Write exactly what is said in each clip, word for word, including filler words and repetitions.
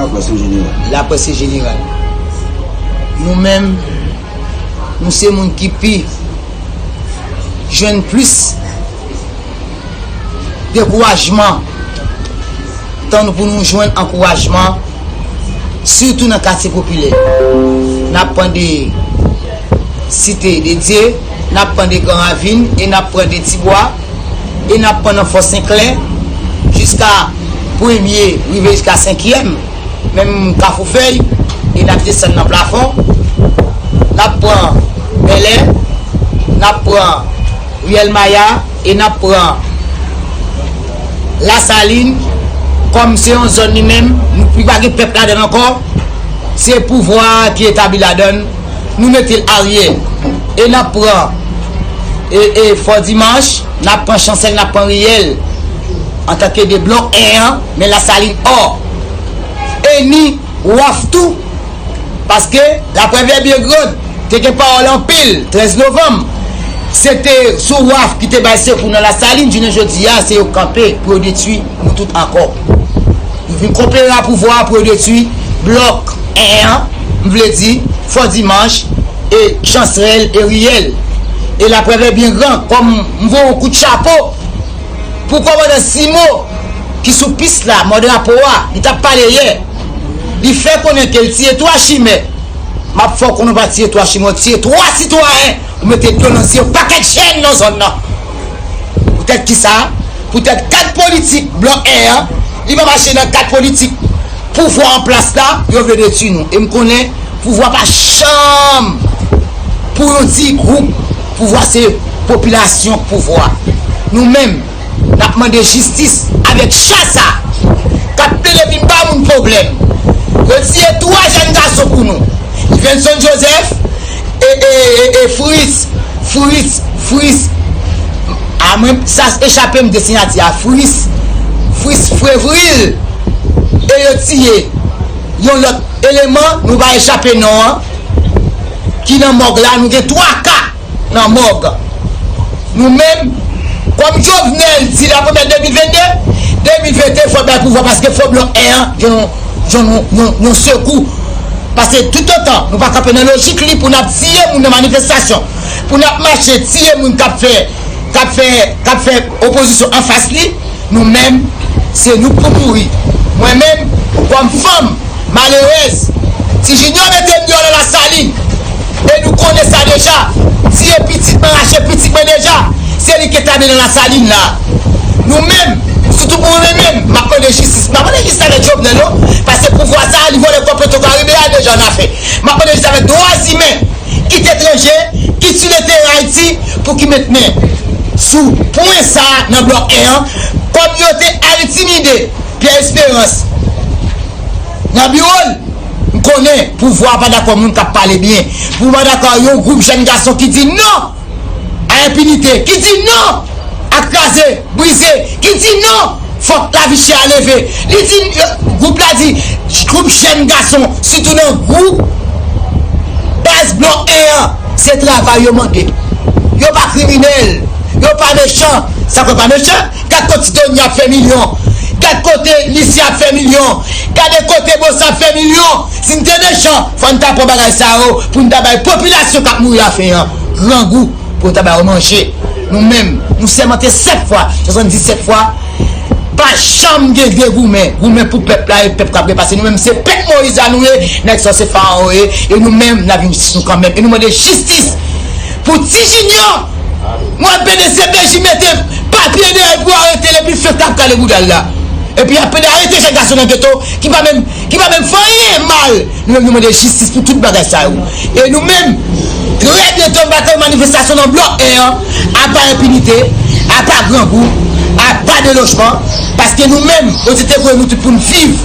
Laprès an jeneral. Laprès an jeneral. Nou menm, nou se moun ki pi jwenn plis dekourajman, tan nou pou nou jwenn ankourajman, sitou nan katye popilè. N ap pran de Site de Dye, n ap pran de Gran Ravin, e n ap pran de Tibwa, e n ap pran nan Fò Senklè, jiska premye, rive jiska senkyèm, menm Kafou Fèy, e n ap desann nan Plafon, n ap pran Bèlè, n ap pran Riyèl Maya, e n ap pran Lasalin, kòm se yon zòn li menm, nou pi pa gen pèp ladan l ankò, se pouvwa a ki etabli ladan l, nou mete l aryè. E n ap pran e, e Fò Dimanch, n ap pran Chansèl, n ap pran Riyèl, antanke de blòk en an, men Lasalin ò. E ni waf tou, paske laprèv est bien grande, te gen pawòl anpil, trèz novanm, se te sou waf ki te bay sekou nan Lasalin, jounen jodi a, se yo k kanpe pou yo detwi nou tout ankò. Yo vin konpere a pouvwa a pou yo detwi blòk en an, m vle di, Fò Dimanch, e Chansèl, e Riyèl. E laprèv est bien grande, kòm m voye yon kout chapo pou kòmandan Simo, ki sou pis la, mò drapo a, li t ap pale yè. Li fè konnen ke l tiye twa chimè. M ap fè w konnen w pa tiye twa chimè, w tiye twa sitwayen, ou mete dlo nan zye yon pakèt jèn nan zòn nan. Poutèt kisa? Poutèt kad politik blòk en an, li pa mache nan kad politik pouvwa an plas la, yo vle detwi nou. E m konnen pouvwa pa janm pou yon ti gwoup, pouvwa se popilasyon k pouvwa. Nou menm, n ap mande jistis avèk cha sa k ap plede vin ba moun pwoblèm. Yo tiye twa jèn gason pou nou. Yvenson Joseph e, e, e, e Fritz, Fritz, Fritz. A mwen, sa echape m de siyati a. Fritz, Fritz Frevril. E yo tiye yon lòt eleman, nou pa echape non an, ki nan mòg la, nou gen twa ka nan mòg. Nou menm, kòm Jovenel di la premyè de mil vennde, de mil venteyen fò l bay pouvwa paske fò blòk en an jwenn yon, jwenn yon, yon, yon sekou. Paske toutotan nou pa kanpe nan lojik li pou n ap tiye moun nan manifestasyon, pou n ap mache tiye moun k ap fè, k ap fè, k ap fè opozisyon anfas li, nou menm, se nou k pou mouri. Mwen menm, kòm fanm, malerèz, Ti Junior mete m deyò nan Lasalin. E nou konnen sa deja. Tiye pitit mwen, rache pitit mwen deja. Se li ki etabli nan Lasalin la. Nou menm, sitou pou mwen menm, m ap mande jistis. M pa mande jistis avèk Jovenel non. Paske pouvwa sa a, li vòlè kòb Petro Caribe a deja an afè. M ap mande jistis avèk dwa imen. Kit etranje, kit sou le teren Ayiti, pou ki met men sou pwen sa a nan blòk en an, kòm yo te al entimide Pierre Espérance nan biwo l. M konnen pouvwa a pa dakò moun k ap pale byen. Pouvwa dakò yon gwoup jèn gason ki di non a enpinite, ki di non a kraze, brize, ki di non, fòk lavi chè a leve. Li di, gwoup la di, gwoup jèn gason, sitou nan gwoup baz blòk en an, se travay yo mande. Yo pa kriminèl, yo pa mechan. Sa k fè yo pa mechan? Gad kote Tony ap fè milyon. Gad kote Lisi ap fè milyon. Gade kote Bossa ap fè milyon. Si n te mechan, fò n ta pran bagay sa yo pou n ta bay popilasyon k ap mouri lafen an grangou pou yo ta ba yo manje. Nou menm, nou sèmante sèt fwa, swasanndisèt fwa, pa janm gen de goumen. Goumen pou pèp la e pèp k ap gen. Paske nou menm se pèp Moyiz la nou ye, nèg sa se Farawon yo ye, e nou menm n ap jwenn jistis nou kanmenm. E nou mande jistis pou Ti Junior. Mwen pede C P J mete papye dèyè l pou arete l epi fè k ap kale bouda l la. Epi y ap pede arete jèn gason nan geto ki pa menm, ki pa menm fè anyen mal. Nou menm nou mande jistis pou tout bagay sa yo. E nou menm, trè byento n va gen manifestasyon nan blòk en an, apa enpinite, apa grangou, apa delojman, paske nou menm, Bondye te voye nou tout pou n viv.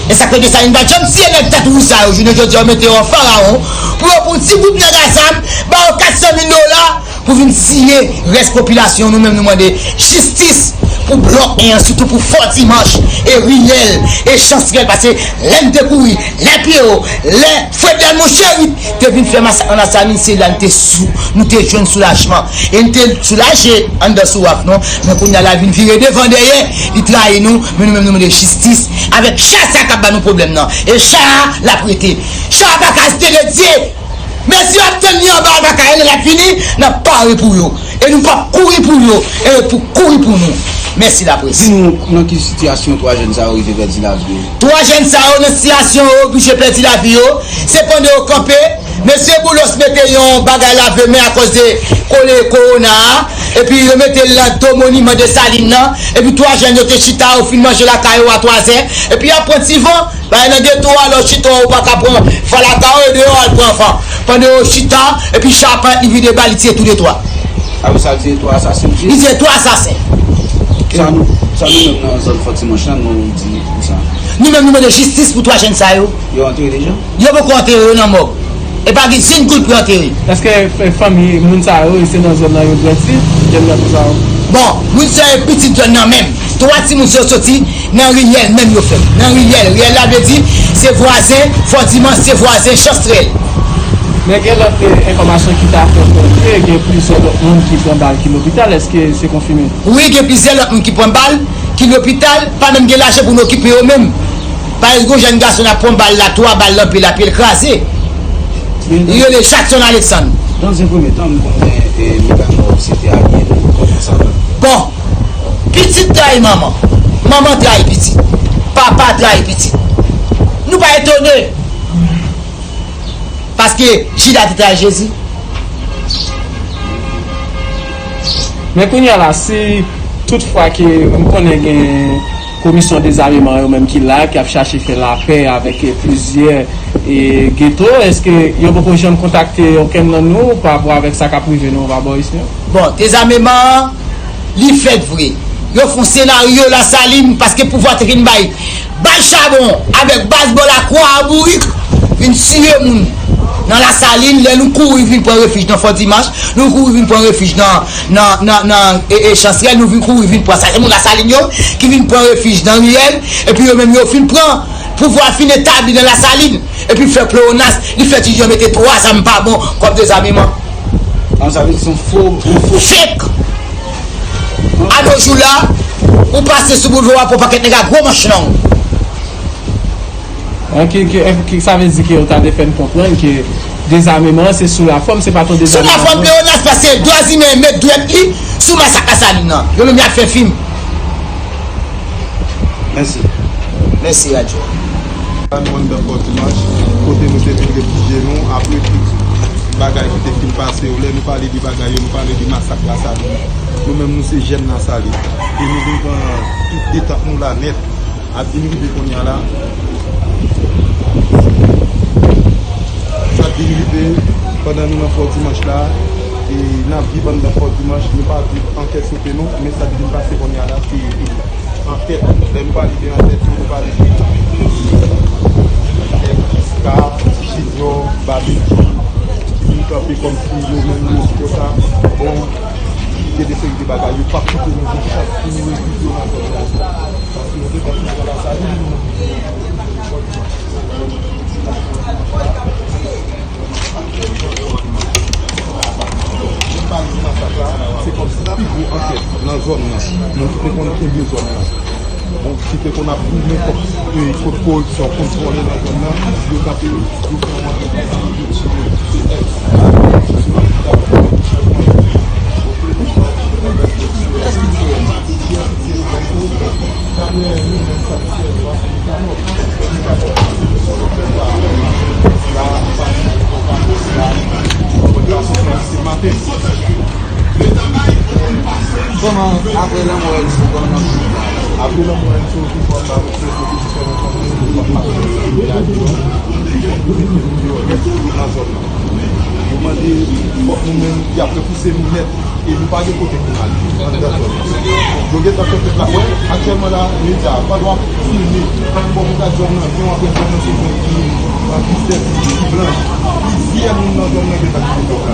E sa k fè Desalin pa janm tiye nèg tèt wouj sa yo, jounen jodi a yo mete yo an farawon, pou yo pran ti gwoup nèg a zam, ba yo kat san mil dola, Pou vin tiye rès popilasyon, nou menm nou mande jistis pou blòk en an, sitou pou Fò Dimanch, e Riyèl, e Chansrèl, paske lè n te kouri, lè Pyewo, lè Fredèl Moncherit te vin fè masak nan Lasalin, se la n te sou, nou te jwenn soulajman. E n te soulaje anndan Souraf, non, men kounye a la vin vire devan dèyè, li trayi nou, men nou menm nou mande jistis avèk cha sa k ap ba nou pwoblèm nan. E cha a, l ap rete. Cha a pa ka rete de Dye. Mesye ap tann li anba, l pa ka rele, l ap vini, n ap pare pou yo. E nou p ap kouri pou yo, e yo pou kouri pou nou. Mèsi laprès. Di nou, nan ki sitiyasyon twa jèn sa yo rive pèdi lavi yo? Twa jèn sa yo nan sitiyasyon yo oblije pèdi lavi yo, se pandan yo kanpe, mesye Boulos mete yon bagay lave men akoz de kole kowona a, epi yo mete l nan do moniman Desalin nan, epi twa jèn yo te chita, yo fin manje lakay yo a twazè, epi y ap pran ti van, bay nan geto a, lè w chita, ou pa ka pran van lakay ou, e deyò al pran van. Pandan yo chita, epi cha a pa li vide bal, li tiye tou de twa. Apre sa, li tiye twa asasen, li tiye twa asasen. Sa nou, sa nou menm nan zòn Fò Dimanch lan, nou di pou sa? Nou menm, nou mande jistis pou twa jèn sa yo. Yo antere deja? Yo poko antere, yo nan mòg. E pa gen senk goud pou yo antere. Èske f-, fanmi moun sa yo, se nan zòn nan yo grandi, jèn gason sa yo? Bon, moun sa yo pitit zòn nan menm. Twa timoun sa yo soti nan Riyèl menm yo fèt. Nan Riyèl, Riyèl la vle di, se vwazen, Fò Dimanch, se vwazen, Chansrèl. Men gen lòt, e, enfòmasyon ki ta fè konnen gen plizyè lòt moun ki pran bal ki lopital. Èske se konfime? Wi, gen plizyè lòt moun ki pran bal ki lopital, pa menm gen lajan pou n okipe yo menm. Pa egzanp, yon jèn gason ap pran bal la, twa bal nan pye l, pye l kraze. Li rele Jackson Alexandre. Dans un premier temps, m konnen, e, Mikanò se te alye nou, kòman sa va? Bon, pitit trayi manman, manman trayi pitit, papa trayi pitit. Nou pa etone, paske Jida te trayi Jezi. Men kounye a la, si tout fwa ke m konnen gen komisyon dezameman yo menm ki la, ki ap chache fè lapè avèk, e, plizyè, e, geto, èske yo poko janm kontakte okenn nan nou pa rapò avèk sa k ap rive nou anba Boris yo? Bon, dezameman an, li fèt vre. Yo fè yon senaryo Lasalin, paske pouvwa te fin bay bal chabon avèk baz bò lakwa a bourik vin tiye moun nan Lasalin. Lè nou kouri vin pran refij nan Fò Dimanch, nou kouri vin pran refij nan, nan, nan, nan, e, e, Chansrèl, nou vin kouri vin pran sa. Se moun Lasalin yo ki vin pran refij nan Riyèl, epi yo menm yo fin pran pouvwa, fin etabli nan Lasalin, epi fè plewonas, li fè ti jan mete twa zam pa bon kòm dezameman. An, sa vle di se yon fo, yon fo. Fake! A nos jours là, ou pase sou boulva a, pou pakèt nèg a gwo manch nan ou. An, ki, ki, ki, sa vle di ke yo ta vle fè n konprann ke dezameman an se sou lafòm, se pa t yon dezameman. Sou lafòm plewonas, paske dwa zimen met dwèt li sou masak Lasalin nan. Yo menm y ap fè fim. Mèsi. Mèsi, radyo. La, nou anndan Fò Dimanch, kote nou te vin refijye nou apre tout bagay ki te fin pase yo. Lè nou pale de bagay yo, nou pale de masak Lasalin. Nou menm, nou se jèn Lasalin. E nou vin pran tout detant nou la nèt. Sa t vin rive kounye a la. Sa t vin rive pandan nou nan Fò Dimanch la. E n ap viv anndan Fò Dimanch, nou pa viv an kè sote nou, men sa t vin pase kounye a la, se ankèt. Lè nou pale de ankèt yo, nou pale de nèg Jiska, Junior, Babeki, ki vin kanpe kòmsi yo menm yo konsa. Bon, gen de seri de bagay, yo p ap kite nou gen chans pou nou rezoud yo nan zòn nan. Paske yo te konn fè Lasalin, nou menm nou te konn fè Fò Dimanch. Mwen pale de masak la, se kòmsi pi gwo ankèt nan zòn nan. Moun ki te konn kenbe zòn nan. Bon, ki te konn ap goumen kont, e, kont koripsyon, kontwòle nan zòn nan, yo kanpe, yo fè yon ankèt ansanm, yo tire. Kòman apre lanmò Enzo, kòman n ap viv? Apre lanmò Enzo, tout moun ba nou fè, tout moun fè nou konnen, nou pa pase nan zòn nan. Yo mande, fòk nou menm, y ap repouse nou nèt. E nou pa gen kote pou n ale anndan zòn nan. Yo gentan fè fèt la. Wè, aktyèlman la, medya, pandan w ap filme, bon, pou gad zòn nan, gen w ap wè zòn nan se zòn ki, ki sèch, ki blanch. Plizyè moun nan zòn nan gentan kite blòk la.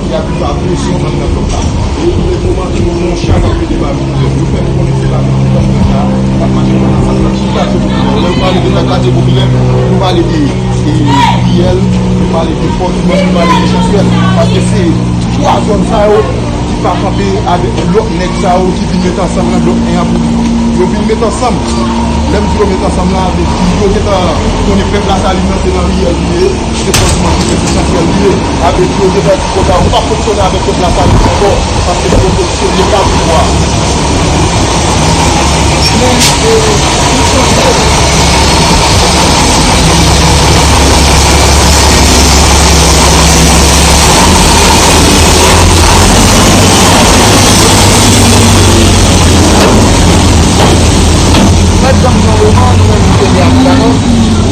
Y ap viv ak presyon anndan blòk la. E pou le moman, yo gen yon cha k ap mete bal sou zòn. Yo fè nou konnen se pa menm blòk la k ap mache nan katye popilè. Lè nou pale de nan katye popilè, nou pale de, e, Riyèl, nou pale de Fòdimans, nou pale de Chansèl. Paske se twa zòn sa yo ki pa kanpe avèk lòt nèg sa yo ki vin met ansanm nan blòk en an pou yo vin met ansanm. Lè m di yo met ansanm la, vle di yo gentan konnen pèp Lasalin nan se nan Riyèl li ye, se Fòdimans li ye, se Chansèl li ye. Sa vle di yo gentan di kòsa yo p ap fonksyone avèk pèp Lasalin ankò, paske yo fonksyone ka pouvwa. Men, e,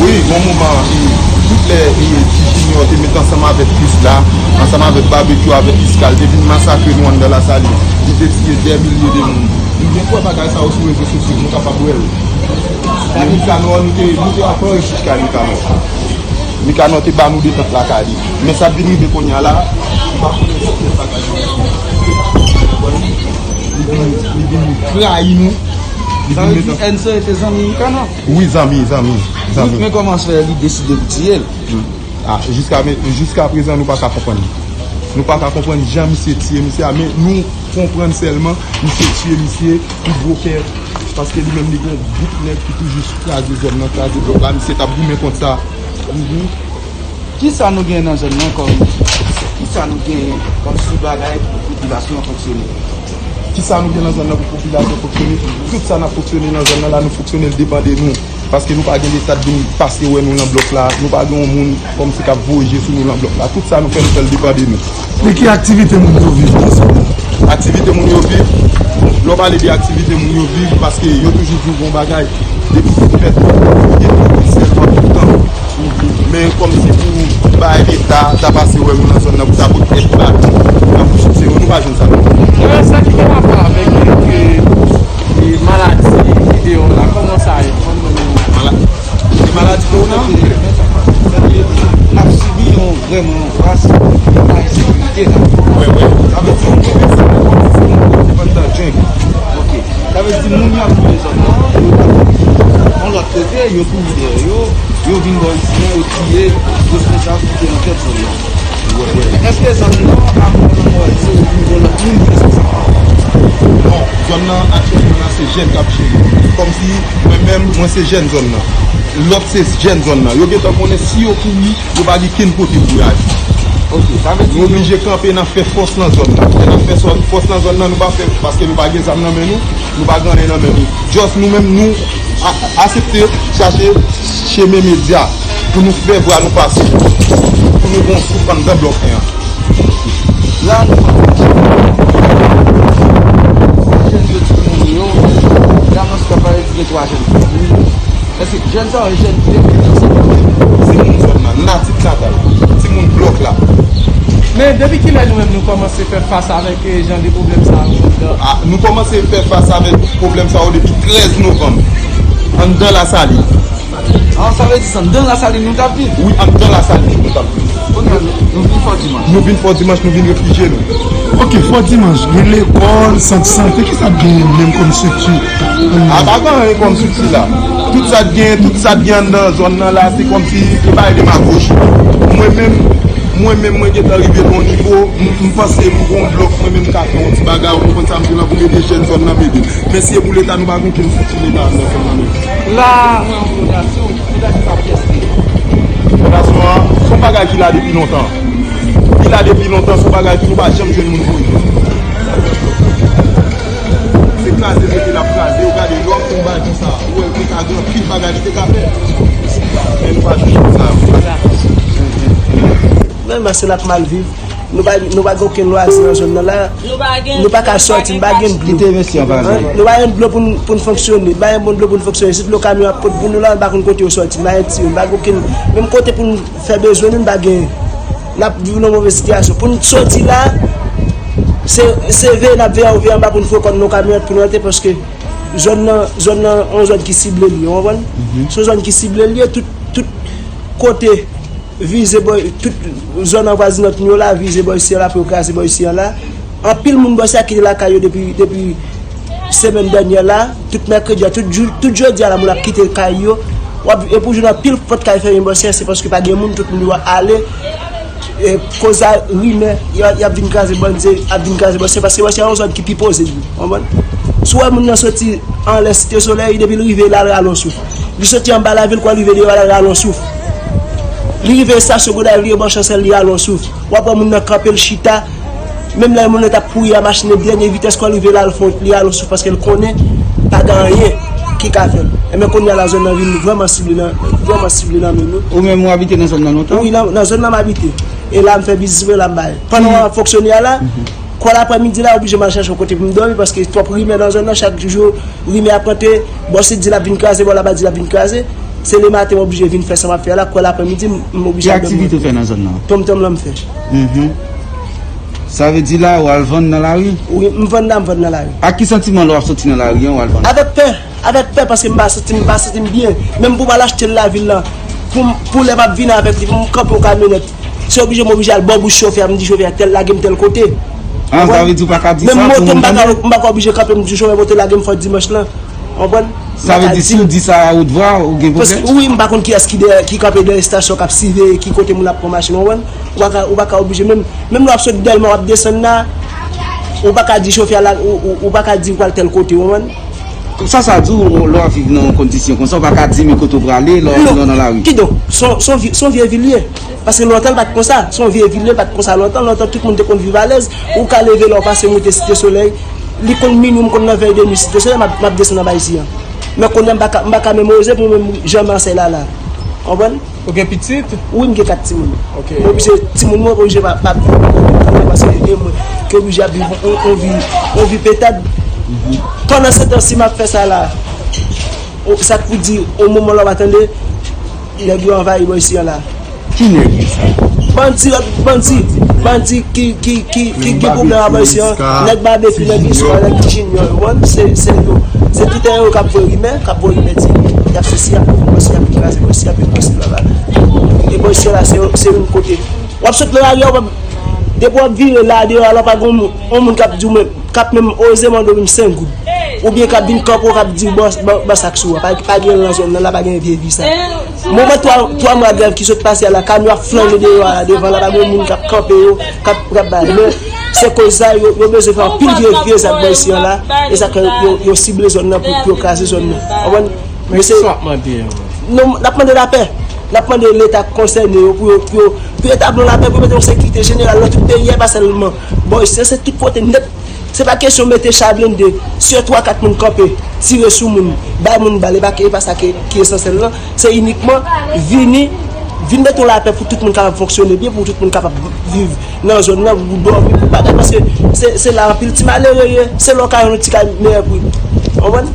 Wi, gon moman, e, tout lè, e, Ti Junior te met ansanm avèk Krisla, ansanm avèk Babekyou, avèk Iskal, te vin masakre nou anndan Lasalin. Li te tiye dè milye de moun. Nou gen kwè bagay sa yo sou rezo sosyo, nou kapab wè l. Men Nikanò, nou te, nou te al pran refij kay Nikanò. Nikanò te ba nou detant lakay li. Men sa k vin rive kounye a la, m pa konnen si se bagay yo. Li vin, li vin trayi nou. Li vin met an... Sa vle di N C te zanmi Nikanò? Wi, zanmi, zanmi, zanmi. Men kòman se fè li deside pou tiye l? Ah, jiska, men, jiska prezan, nou pa ka konprann. Nou pa ka konprann jan misye tiye misye a, men nou konprann sèlman misye tiye misye pou gwo kè, paske li menm li gen yon gwoup nèg ki toujou kraze zòn nan, kraze blòk la, misye t ap goumen kont sa. Mhm. Kisa nou gen nan zòn nan kòm, kisa nou gen kòm sou bagay pou popilasyon an fonksyone? Kisa nou gen nan zòn nan pou popilasyon fonksyone? Tout sa n ap fonksyone nan zòn nan la, nou fonksyone l depann de nou. Paske nou pa gen Leta k vin pase wè nou nan blòk la. Nou pa gen yon moun kòmsi k ap voye je sou nou nan blòk la. Tout sa nou fè, nou fè l depann de nou. De ki aktivite moun yo viv nan zòn nan? Aktivite moun yo viv, lè w pale de aktivite moun yo viv, paske yo toujou di w gon bagay, depi se fèt, yo gen sèlman tout tan. Men kòmsi pou bay Leta ta pase wè nou nan zòn nan pou ta pote èd ba nou, ta pou soutyen nou, nou pa jwenn sa non. Nan sa ki gen rapò avèk, e, e, e, maladi ki deyò la, kòman sa ye? Mala-, se maladi kòwona? N ap sibi yon vrèman yon kras, yon pa ensekirite la. Wi, wi. Sa vle di yon move santé kòmsi se yon kote pandan djeng. Ok. Sa vle di moun yo ap viv zòn nan, yo t ap yon lòt kote, yo kouri dèyè yo, yo vin bò isi a, yo tiye responsab ki te nan tèt zòn nan. Èske zòn nan ap pran lanmò se yon lòt moun ki responsab? Non, zòn nan aktyèlman la se jèn k ap jere. Kòmsi mwen menm, mwen se jèn zòn nan. Lòt se jèn zòn nan. Yo gentan konnen si yo kouri, yo pa gen kenn kote pou y ale. Ok, sa vle di nou oblije kanpe, n ap fè fòs nan zòn nan. Lè n ap fè sò-, fòs nan zòn nan, nou pa fè paske nou pa gen zam nan men nou, nou pa gen anyen nan men nou. Just nou menm, nou a-, aksepte chache chemen medya pou nou fè vwa nou pase, pou nou gon souf anndan blòk en an. La, nou jèn yo, timoun yo, la, mwen se kapab di gen twa jèn. Èske jèn sa yo, jèn ki te vin nan zòn nan? Se moun zòn nan, natif natal, timoun blòk la. Men depi kilè nou menm nou kòmanse fè fas avèk, eh, jan de pwoblèm sa yo anndan? Ah, nou kòmanse fè fas avèk pwoblèm sa yo depi trèz novanm, anndan Lasalin. Ah, sa vle di se anndan Lasalin nou t ap viv? Wi, anndan Lasalin nou t ap viv. Kounye a, nou, nou vin Fò Dimanch. Nou vin Fò Dimanch, nou vin refijye nou. Ok, Fò Dimanch, gen lekòl, sant sante, kisa k genyen menm kòm estrikti? A, pa gen anyen kòm estrikti la. Tout sa k genyen, tout sa k gen anndan zòn nan la, se kòmsi se bagay demagoji. Mwen menm, mwen menm, mwen gentan rive nan yon nivo, m, m panse m gon blòk, mwen menm m ka fè yon ti bagay, ou konprann sa m di w la, pou m ede jèn zòn nan, m ede. Men si e pou Leta, nou pa gen okenn estrikti Leta anndan zòn nan menm. La, mwen an fondasyon, fondasyon sa pyès li. Fondasyon an, se yon bagay ki la depi lontan. Li la depi lontan, se yon bagay ki nou pa janm jwenn moun pou ede. Se kraze mete l ap kraze, ou gade lè w ap fè yon bagay konsa, ou wè l te ka gen anpil bagay li te ka fè. Men nou pa jwenn sa. Nòmalman, se n ap mal viv. Nou pa, nou pa gen okenn lwazi nan zòn nan la. Nou pa gen, nou pa ka sòti, nou pa gen dlo. Kite mesye an pale. Hein? Nou pa gen dlo pou n, pou n fonksyone. Nou pa gen bon dlo pou n fonksyone. Se dlo kamyon ap pote pou nou la, nou pa konn kote yo sòti. Nou pa gen tiyo, nou pa gen okenn, menm kote pou n fè bezwen nou, nou pa gen. N ap viv nan move sitiyasyon. Pou n sòti la, se, se veye n ap veye anwo, veye anba pou n foure kò n nan yon kamyonèt pou n rantre, paske zòn nan, zòn nan, yon zòn ki sible li ye, ou konprann? Mhm. Se yon zòn ki sible li ye, tout, tout kote. vize bò, tout zòn anvwazinant nou yo la, vize bò isi a la pou yo kraze bò isi a la. Anpil moun bò isi a kite lakay yo depi, depi semèn dènyè la, tout mèkredi a, tout jou, tout jodi a la, moun ap kite kay yo. W ap, e pou jwenn anpil pòt kay fèmen bò isi a, se paske pa gen moun, tout moun yo ale. E, koz a rimè, y a, y ap vin kraze bandi, ap vin kraze bandi, se paske bandi se yon zòn ki pi poze, wi, konprann? Si w wè moun nan soti anlè Site Solèy, depi l rive la, l rale yon souf. Li soti anba lavil, kwa l rive deyò la, l rale yon souf. Li rive estasyon Gonayiv, li anba chansèl, li rale yon souf. W ap wè moun nan kanpe, l chita. Menm lè moun nan t ap kouri a machin nan dènye vitès, kwa l rive la, l fon, li rale yon souf paske l konnen pa gen anyen ki ka fè l. Enben, kounye a la, zòn nan vin vrèman sible nan, vrèman sible nan men nou. Ou menm, ou abite nan zòn nan lontan? Wi, nan, nan zòn nan m abite. E la, m fè biznis mwen, la, m bay. Pandan w ap fonksyone a la, kwa laprèmidi la, oblije m al chèche yon kote pou m dòmi, paske twòp rimè nan zòn nan, chak jou, rimè ap rantre, bò isi di l ap vin kraze, bò laba di l ap vin kraze. Se lematen, m oblije vin fè sa m ap fè a la, kwa laprèmidi, m m oblije al dòmi. Ki aktivite w fè nan zòn nan? Tonmtonm lan m fè. Mhm. Sa vle di la, w al vann nan lari? Wi, m vann la, m vann nan lari. Ak ki santiman lè w ap soti nan lari an, w al vann? Avèk pè. Avèk pè, paske m pa santi m, m pa santi m byen. Menm pou m al achte l lavil la, pou m, pou lè m ap vini avèk li, pou m kanpe yon kamyonèt, se oblije m oblije al bò bouch chofè a, m di chofè a, tèl, lage m tèl kote. Ah, sa vle di w pa ka di sa pou moun tande? Menm moto, m pa ka, m pa ka oblije kanpe, m di chofè moto lage m fò dimanch lan. Konprann? Sa vle di, si w di sa a wotvwa, ou gen pwoblèm? Paske, wi, m pa konn kiyès ki dèyè, ki kanpe dèyè estasyon, k ap siveye ki kote moun ap pran machin, konprann? Ou pa ka, ou pa ka oblije, menm, menm lè w ap sot Dèlma, w ap desann la, ou pa ka di chofè a la, ou, ou, ou pa ka di w pral tèl kote, konprann? Sa, sa di w, lè w ap viv nan yon kondisyon konsa, ou pa ka di men kote w prale, lè w, lè w nan lari. Kidonk, se yon, se yon vye, se yon vye vi l ye. Paske lontan, l pa t konsa. Se yon vye vi l ye, l pa t konsa lontan. Lontan, tout moun te konn viv alèz. Ou ka leve lè w pase moute Site Solèy. Li konn minui, m konn nan vèy de nwi Site Solèy, m ap, m ap desann anba isi a. Men kounye a, m pa ka, m pa ka menm oze pou mwen menm janm ansèy la la. Konprann? Ou gen pitit? Wi, m gen kat timoun. Ok. M oblije, timoun mwen oblije pa, pa, pa, paske e mwen ki oblije ap viv on, on vi, on vi petad. Pandan se tan, si m ap fè sa la, o, sa k pou di, o moman la w pa tande, nèg yo anvayi bò isi a la. Ki nèg sa? Bandi, lòt bandi, bandi ki, ki, ki, ki gen pwoblèm avè isi a, nèg Babekyou, nèg Iska, nèg Junior, ou konprann? Se, se yo. Se tout yo k ap voye rimè, k ap voye rimè di, y ap sesi, y ap vin bò isi, y ap vin kraze bò isi, y ap vin bò isi, bla, bla, bla. E bò isi a la, se, se yon kote. W ap sot nan lari a, w ap, depi w ap vire la, deyò a la, pa gen yon moun, yon moun k ap di w menm, k ap menm oze mande w menm senk goud. Oubyen k ap vin kanpe w, k ap di w, "Bò, bò, bò sa k sou ou a." Pa, pa gen nan zòn nan la, pa gen vye vi sa. Moman twa, twa mwa grèv ki sot pase a la, kamyon ap flanne deyò a la, devan la, pa gen moun k ap kanpe yo, k ap, k ap bay. Men, se koz sa, yo, yo bezwen fè anpil vye, vye zak bò isi a la, e sa ke yo, yo sible zòn nan pou, pou yo kraze zòn nan. Konprann? Men se, non, n ap mande lapè. N ap mande Leta konsène yo pou yo, pou yo, pou yo etabli yon lapè, pou yo mete yon sekirite jeneral nan tout peyi a, e pa sèlman bò isi a, se tout kote nèt. Se pa kesyon mete cha blende, si twa kat moun kanpe, tire sou moun, bay moun bal, e pa, e pa sa ki, ki esansyèl lan. Se inikman vini, vin mete yon lapè pou tout moun kapab fonksyone byen, pou tout moun kapab viv nan zòn nan, pou dòmi, pou bagay, paske se, se la anpil ti malere ye, se la w ka jwenn yon ti kay meyè pri. Konprann?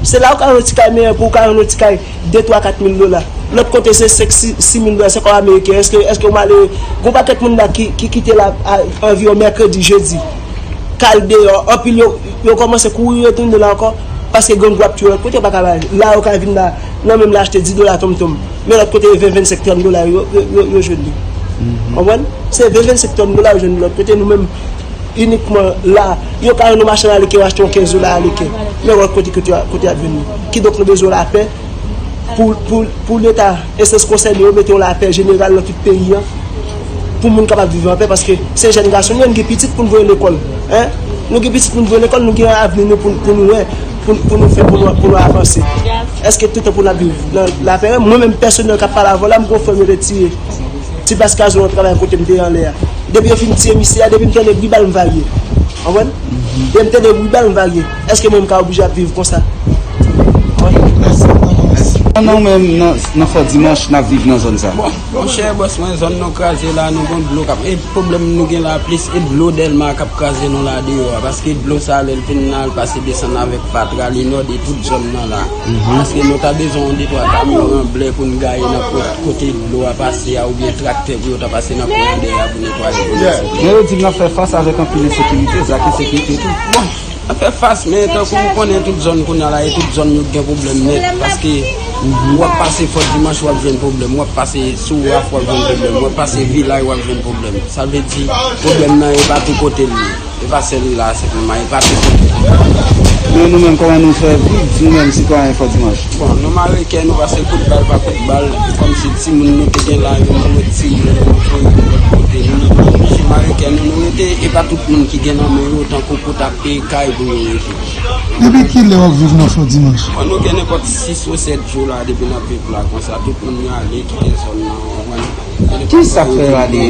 Se la w ka jwenn yon ti kay meyè pri, w ka jwenn yon ti kay de, twa, kat mil dola. Lòt kote se senk, sis, sis mil dola, se kòb ameriken. Èske, èske w malere? Gon pakèt moun la ki, ki kite la a, anviwon mèkredi, jedi. K al deyò, anpil yo, yo kòmanse kouri retounen la ankò, paske grangou ap tiye lòt kote, yo pa ka bay. La yo ka vin la, nan menm la achte dis dola tonmtonm. Men lòt kote, ven, vennsenk, trant dola yo, yo, yo, yo jwenn li. Konprann? Se ven, vennsenk, trant dola yo jwenn li lòt kote, nou menm, inikman la, yo ka jwenn yon machann aleken, yo achte yon kenz dola aleken. Men lòt kote, kote, kote y ap jwenn li. Kidonk, nou bezwen lapè pou, pou, pou Leta, enstans konsène yo, mete yon lapè jeneral nan tout peyi a, pou moun kapab viv anpè, paske se jèn gason nou ye, nou gen pitit pou n voye lekòl, en? Nou gen pitit pou n voye lekòl, nou gen avni nou pou, pou nou wè, pou, pou nou fè, pou nou, pou nou avanse. Èske toutan pou n ap viv nan lapè? Mwen menm pèsonèl k ap pale avè w la, m gon frè m yo te tiye. Ti plas kazon nan travay kote m te ye anlè a. Depi yo fin tiye misye a, depi m tande bri bal, m varye. Konprann? Depi m tande bri bal, m varye. Èske mwen m ka oblije ap viv konsa? Konprann? Mèsi. Mèsi. Nan, nan, menm nan, nan Fò Dimanch, n ap viv nan zòn sa. Bon, monchè, bòs mwen, zòn nou kraze la, nou gon dlo k ap, e pwoblèm nou gen la, plis e dlo Dèlma k ap kraze nou la deyò a, paske dlo sa, lè l fin nan, l pase desann avèk fatra, li nòde tout zòn nan la. Paske nou ta bezwen yon de twa kamyon ranblè pou n gaye nan pwent kote dlo a pase a, oubyen traktè pou yo ta pase nan pwent dèyè a pou netwaye pou nou, silvouplè. Men yo di n ap fè fas avèk anpil ensekirite, zak ensekirite tou. Bon, n ap fè fas, men tankou ou konnen tout zòn kounye a la, e tout zòn yo gen pwoblèm nèt, paske W ap pase Fò Dimanch, w ap jwenn pwoblèm. W ap pase sou Waf, w ap jwenn pwoblèm. W ap pase Vilaj, w ap jwenn pwoblèm. Sa vle di, pwoblèm nan e pa tou kote l ye. E pa sèl la, se kòman e pa tou kote l ye. Men nou menm, kòman nou fè viv, nou menm, sitwayen Fò Dimanch? Bon, nou mare kè nou, pase kout bal pa kout bal, kòmsi timoun nou te gen la, yo mouri, tire, yo voye yo lòt kote. Nou, nou oblije mare kè nou, nou rete, e pa tout moun ki gen nan men yo, tankou pou t ap peye kay pou yo rete. Depi kilè w ap viv nan Fò Dimanch? Bon, nou gen nenpòt sis ou sèt jou la depi n ap viv la konsa. Tout moun yo ale kite zòn nan, w konprann? Kisa k fè yo ale?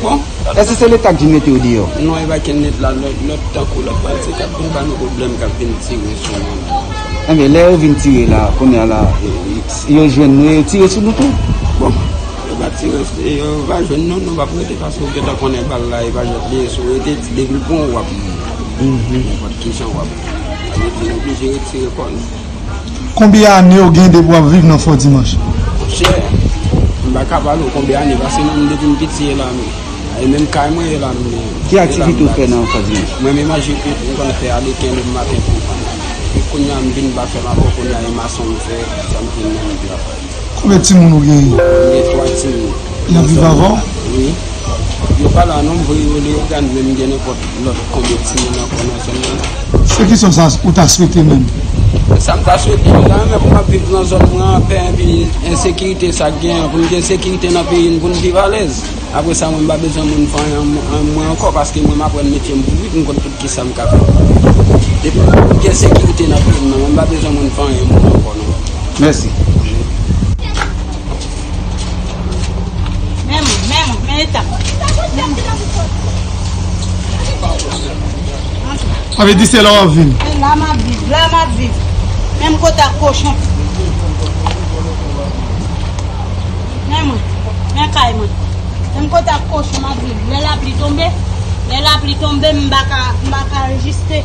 Bon. Èske se Leta k vin mete yo deyò? Non, e pa gen Leta, lòt, lòt tankou lòt bandi k ap vin ba nou pwoblèm, k ap vin tire sou nou. Enben, lè yo vin tire la, kounye a la, yo jwenn nou e yo tire sou nou tou? Bon, yo pa tire, yo pa jwenn nou, nou p ap rete paske ou gentan konnen bal la, e pa jwèt li ye, si w rete, depi l pran w, w ap mouri. Nenpòt kijan w ap mouri. Sa vle di nou oblije retire kò nou. Konbyen ane w gen depi w ap viv nan Fò Dimanch? Monchè, m pa ka pale w konbyen ane, paske mwen menm depi m piti e la m ye. E menm kay mwen e la m ye. Ki aktivite w fè nan Fò Dimanch? Mwen menm manje kwit, m konn fè aleken depi maten pou vann. E kounye a m vin pa fè l ankò, kounye a e mason m fè, sa m vin nan travay. Konbyen timoun ou genyen? M gen twa timoun. Y ap viv avè w? Wi. Yo pa la non, m voye yo Leyogàn, men m gen nenpòt lòt konbyen timoun ankò nan zòn nan. Se kisa sa ou ta swete menm? Sa m ta swete, m ta renmen pou m ap viv nan zòn mwen an, pè, epi ensekirite sa k genyen an, pou n gen sekirite nan peyi n, pou n viv alèz. Apre sa, mwen, m pa bezwen moun fè anyen an mwen ankò, paske mwen, m aprann metye m pou viv, m konn tout kisa m ka fè. Depi m gen sekirite nan peyi m nan, mwen, m pa bezwen moun fè anyen moun ankò, non. Mèsi. Men mwen, men mwen, men eta. Sa vle di se la w ap viv? Se la m ap viv, la m ap viv. Menm kote ak kochon. Men mwen, men kay mwen. Menm kote ak kochon m ap viv. Lè lapli tonbe, lè lapli tonbe, m pa ka, m pa ka reziste.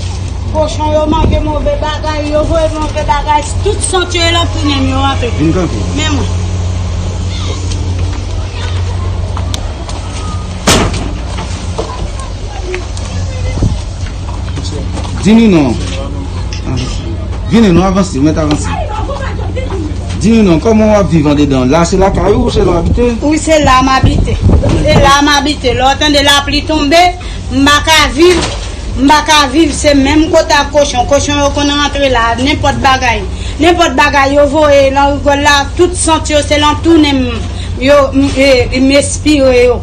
Kochon yo manje move bagay, yo voye move bagay, tout sant yo elantou men m yo rantre. Vin kanpe. Men mwen. Di nou non. Vini, nou avanse, mèt avanse. Di nou non, kòman w ap viv andedan? La se lakay ou, se la w abite? Wi, se la m abite. Se la m abite. Lè w tande lapli tonbe, m pa ka viv. M pa ka viv, se menm kote ak kochon. Kochon yo konn rantre la, nenpòt bagay. Nenpòt bagay yo voye nan rigòl la, tout sant yo se lan tounen m, yo, m, e, m espire yo.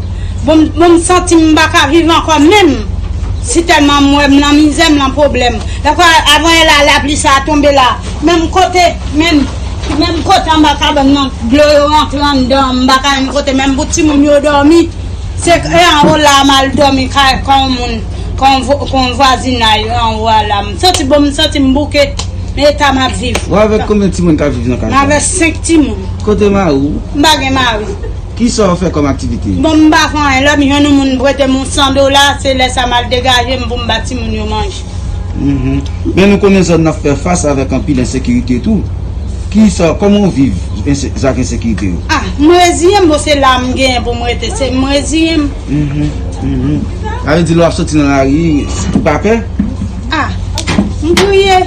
Bon, m, bon, m santi m pa ka viv ankò menm. Si tèlman m wè m lan mizè, m lan pwoblèm. Dakò, avan yè la, lapli sa a tonbe la. Menm kote, menm, menm kote anba kabann nan, dlo yo rantre anndan, m pa ka menm kote, menm pou timoun yo dòmi. Se, e anwo la, m al dòmi kay, kay yon moun, kay yon vo-, kay yon vwazinay anwo a la. M santi, bon, m santi m bouke, men eta m ap viv. Ou avèk konbyen timoun k ap viv nan kay sa? M avèk senk timoun. Kote mari w? M pa gen mari. Kisa w fè kòm aktivite? Bon, m pa fè anyen. Lè m jwenn yon moun prete m yon san dola, se lè sa m al degaje m pou m ba timoun yo manje. Mhm. Men nou konnen zòn nan fè fas avèk anpil ensekirite tou. Kisa, kòman w viv ense-, zak ensekirite yo? Ah, m reziye m, bon, se la m genyen pou m rete, se m reziye m. Mhm, mhm. Sa vle di lè w ap soti nan lari, ou pa pè? Ah, m priye.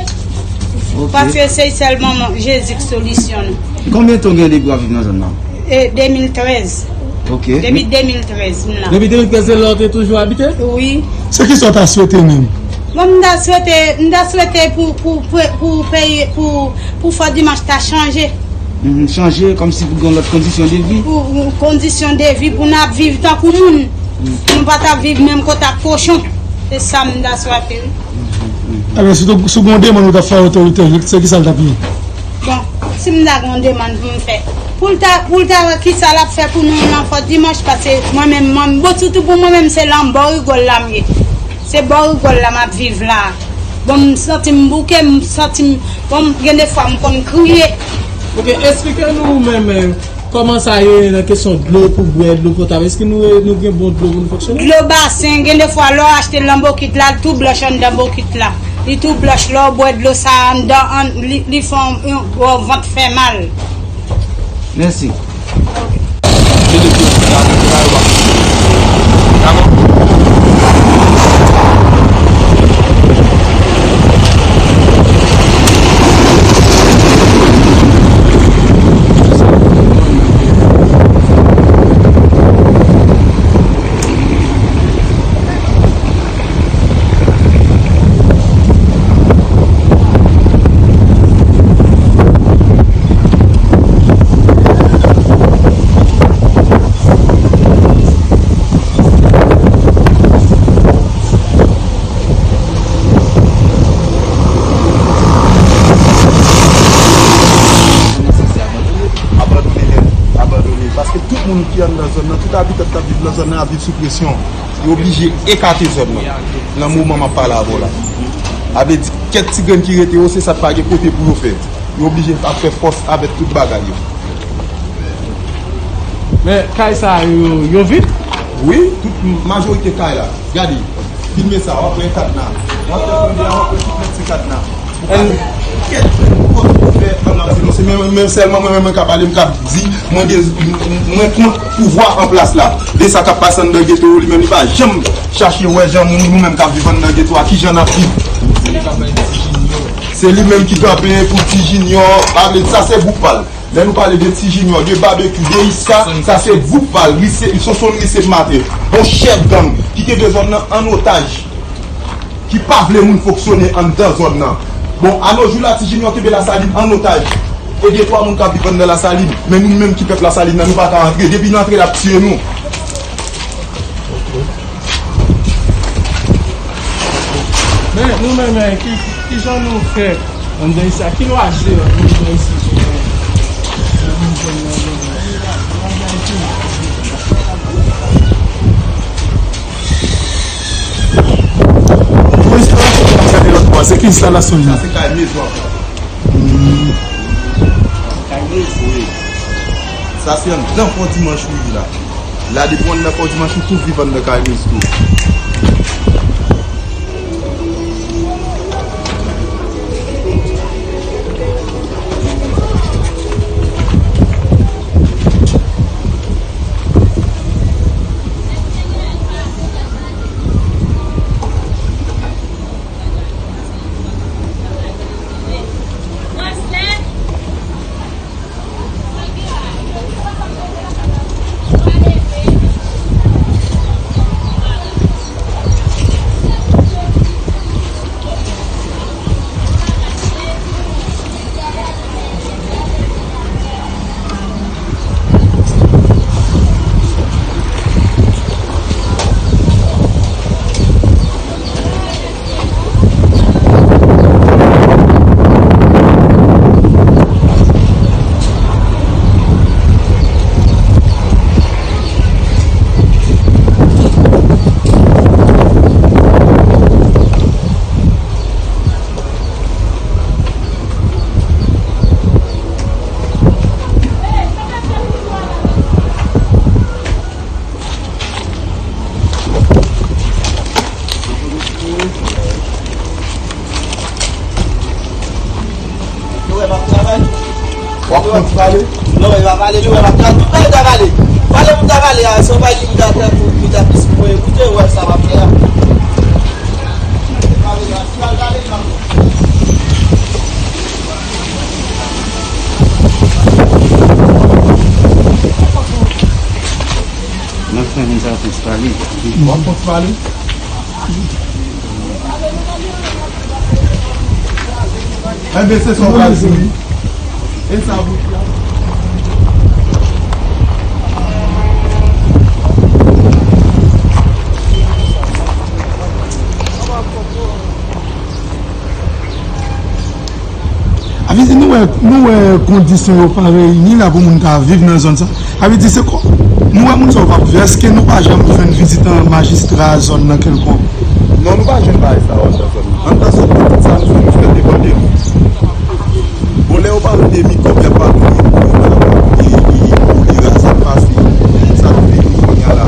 Ok. Paske se sèlman Jezi k solisyon nou. Konbyen tan w gen depi w ap viv nan zòn nan? E, de mil trèz. Ok. Depi de mil trèz, m la. Depi de mil trèz, se la w te toujou abite? Wi. Se kisa w ta swete menm? Bon, m ta swete, m ta swete pou, pou, pou, pou peyi, pou, pou Fò Dimanch ta chanje. Mhm, chanje, kòmsi pou gen lòt kondisyon de vi? Pou, pou kondisyon de vi, pou n ap viv tankou moun. Mhm. Nou pa t ap viv menm kote ak kochon. Se sa m ta swete, wi. Mhm, mhm. Ebyen, si w, si w gen yon demann ou t ap fè a otorite yo, se kisa l t ap ye? Bon, si m ta gen yon demann pou m fè, pou l ta, pou l ta wè kisa l ap fè pou nou nan Fò Dimanch, paske mwen menm, mwen, bon, sitou pou mwen menm, se lan bò rigòl la m ye. Se bò rigòl la m ap viv la. Bon, m santi m bouke, m santi m, bon, gen de fwa m konn kriye. Ok, eksplike nou ou menm, eh, kòman sa ye nan kesyon dlo pou bwè, dlo potab. Èske nou, nou gen bon dlo pou nou fonksyone? Dlo basen, gen de fwa lè w achte l nan bokit la, l tou blanch anndan bokit la. Li tou blanch lè w bwè dlo sa a anndan, an, li, li fè w, w, w vant fè mal. Mèsi. Tout moun ki anndan zòn nan, tout abitan k ap viv nan zòn nan ap viv sou presyon. Yo oblije ekate zòn nan, nan moman m ap pale avè w la. Sa vle di, kèk ti grenn ki rete yo, se sa k pa gen kote pou yo fè. Yo oblije ap fè fòs avèk tout bagay yo. Men kay sa yo, yo vid? Wi, tout majorite kay la. Gade, filme sa, w ap wè kadna. W ap wè kadna, w ap wè tout nèg se kadna. Ou ka fè kèk kote pou fè, an ap denonse, men, men sèlman mwen menm mwen ka pale, m ka di, mwen gen, mwen kont pouvwa an plas la. De sa k ap pase anndan geto yo, li menm li pa janm chache wè jan moun nou menm k ap viv anndan geto a, kijan n ap viv. Se li menm ki kanpe pou Ti Junior, pa vle di sa se gwoup pa l. Lè nou pale de Ti Junior, de Babekyou, de Iska, sa se gwoup pa l, Rise, Sonsonn Rise Maten. Yon chèf gang ki kenbe zòn nan an otaj, ki pa vle moun fonksyone anndan zòn nan. Bon, anojou la, Ti Junior kenbe Lasalin an otaj. E de twa moun k ap viv anndan Lasalin. Men nou menm ki pèp Lasalin nan, nou pa ka antre. Depi n antre, l ap tiye nou. Men nou menm, men, ki, ki jan nou fè anndan isi a? Ki lwa je anndan isi? Pou enstalasyon sa te lòt bò, se ki enstalasyon li? Sa se kay Mezo. Hmm. Kay Mezo, wi. Sa se anndan Fò Dimanch wi la. La depi w anndan Fò Dimanch ou tou viv anndan kay Mezo. Lowè pa pale. Lowè pa pale, Lowè pa pale. Tout bagay ta pale. Pale pou ta pale a, se yon bagay ki pou ta, pou, pou ta plis pou mwen ekoute, wè sa pa fè a. Nan fen moun sa ap pale. W ap kontinye pale? Enben, se sa w pral di wi. E sa, bouch la. Sa vle di nou wè, nou wè kondisyon yo pa reyini la pou moun ta viv nan zòn sa. Sa vle di se kò, nou wè moun sa yo p ap viv. Èske nou pa janm jwenn vizit an majistra zòn nan kèlkonk? Non, nou pa jwenn bagay sa yo anndan zòn nan. Anndan zòn nan, tout sa nou fè, nou fè devan de nou. Bon, lè yo pale de mikwòb, y ap pale de mikwòb, y ap pale de, de kolera, sa k pase, sa k vini kounye a la.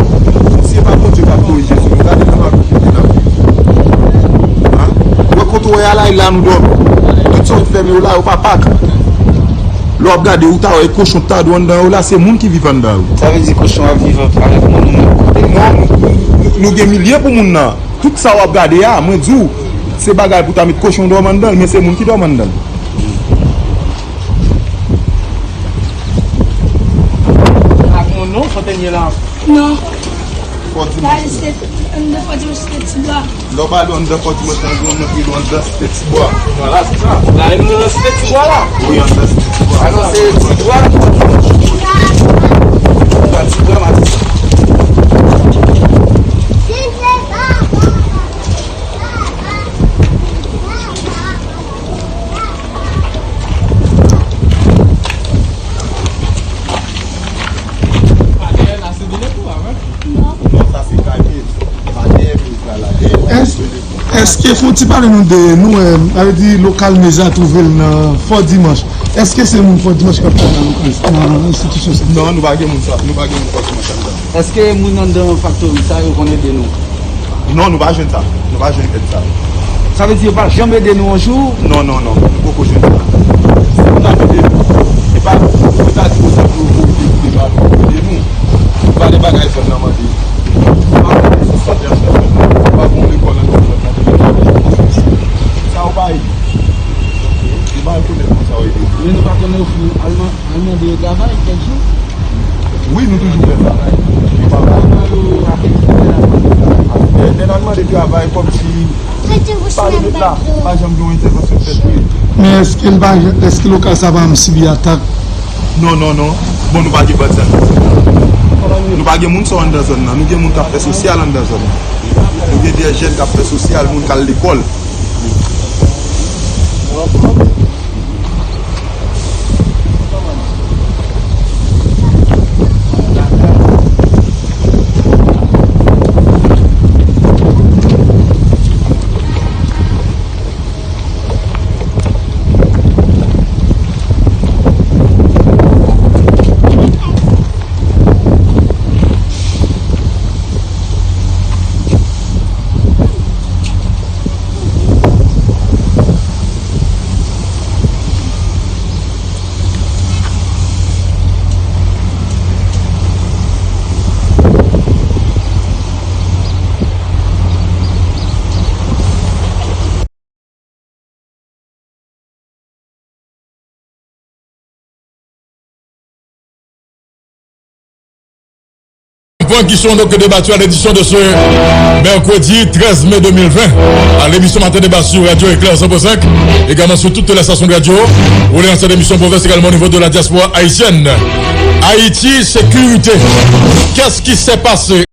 Si se pa Bondye k ap korije sou nou, gade nan Wè kote w wè a la, e la nou dòmi. Tout sa yo t fèmen yo la, yo pa pak. Lè w ap gade, ou ta wè kochon t ta dwe anndan yo la, se moun ki viv anndan yo. Sa vle di kochon ap viv avèk moun nan menm kote? Non, nou, nou, nou gen milye pou moun nan. Tout sa w ap gade a, mwen di w, se bagay pou ta met kochon dòmi anndan l, men se moun ki dòmi anndan l. Ak moun non, Fontenye la. Non. Fò Dimanch. Anndan Fò Dimanch Site Tibwa. Lè w pale anndan Fò Dimanch nan, gen yon nonm ki rele anndan Site Tibwa. Vwala, se sa. La, e nou nan Site Tibwa la. Wi, anndan Site Tibwa. A non, se Tibwa. Tibwa, Tibwa, Matis. Èske, fè yon ti pale nou de, nou wè, sa vle di lokal Meza twouve l nan Fò Dimanch. Èske se moun Fò Dimanch k ap travay nan lokal, nan enstitisyon sa? Non, nou pa gen moun sa, nou pa gen moun Fò Dimanch anndan. Èske moun anndan faktori sa yo konn ede nou? Non, nou pa jwenn sa. Nou pa jwenn èd sa. Sa vle di yo pa janm ede nou yon jou? Non, non, non. Nou poko jwenn sa. Si nou ta ede nou, se pa, nou ta di konsa pou, pou, pou, pou, pou ede nou. Se pa de bagay zòn nan mande. Se pa de sou sante anndan zòn nan. Se pa bon lekòl anndan zòn nan. Sa yo pa ede. Se pa rekonèt konsa yo ede. Men nou pa konn ofri al man-, al mande yo travay kèk jou? Wi, nou toujou fè sa. Nou pa bay. Lè n al mande travay kòmsi pa limit la, pa janm gen yon entèvansyon fèt, wi. Men èske l pa, èske lokal sa pa janm sibi atak? Non, non, non. Bon, nou pa gen bandi anndan zòn nan. Nou pa gen moun sa anndan zòn nan. Nou gen moun k ap fè sosyal anndan zòn nan. Nou gen de jèn k ap fè sosyal, moun k al lekòl. Point qui sont donc débattus à l'édition de ce mercredi treize mai deux mille vingt, à l'émission Matin Débat sur Radio Éclair cent point cinq, également sur toutes les stations de radio. Vous voulez lancer l'émission Province également au niveau de la diaspora haïtienne. Haïti Sécurité. Qu'est-ce qui s'est passé?